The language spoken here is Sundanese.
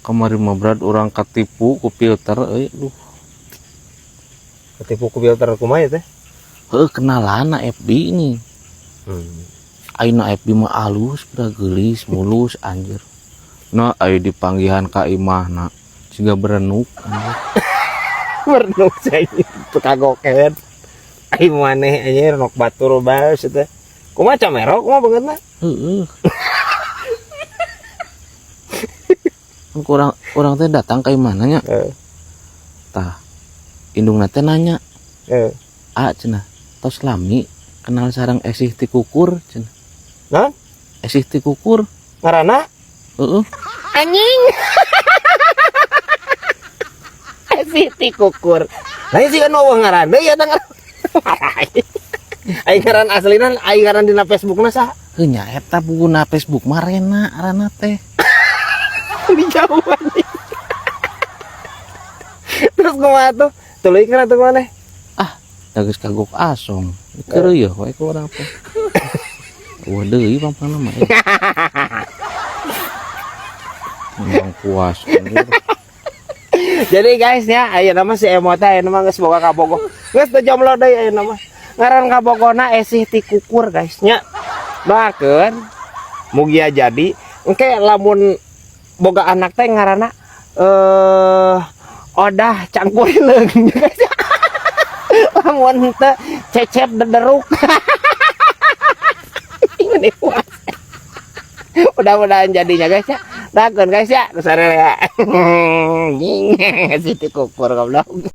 Kamari mah, Brad, urang katipu ku filter euy, duh. Ketipu ku filter kumaha ya teh? Heuh, kenalan na FB ini. Ayeuna FB mah alus, udah geulis, mulus anjir. Nah, ayo dipanggihan ka imahna siga berenuk anjir. Berenuk saya kagoken. Ai maneh anjir nok batur bae teh. Kumaha camero kumaha beungeutna? Heeh. Kan kurang urang teh datang ka imahna nya. Tah. Indungna teh nanya, "A," cenah, "tos lami kenal sareng Esih ti Kukur?" cenah. Naon? Esih ti Kukur. Ngaranna? Heeh. Anjing. Esih ti Kukur. Lah sih kan eueuh ngaran deui eta ngaran. Ai ngaran aslina, ai ngaran dina Facebookna saha? Heuh nya, eta puguna Facebook mah Rena ngaranna teh. Di jauh anjing. Terus kumaha tuh? Tuluy kana tuh maneh? Ah, da geus kagok asong. Keureuy we ku urang teh. Eueuh deui pangpangna mah. Memang puas anjir. Jadi guys ya, ayeuna mah si Emo teh ayeuna mah geus boga kabogoh. Geus teu jomblo deui ayeuna mah. Ngaran kabogona Esih ti Kukur, guys nya. Doakeun mugia jadi engke lamun boga anak teh ngaranna Odah Cangkurileung, guys. Lamun henteu Cecep Dederuk. Ini puas. Mudah-mudahan jadinya, guys ya. Doakeun, guys ya. Kesare ya. Anjing, Esih ti Kukur goblok.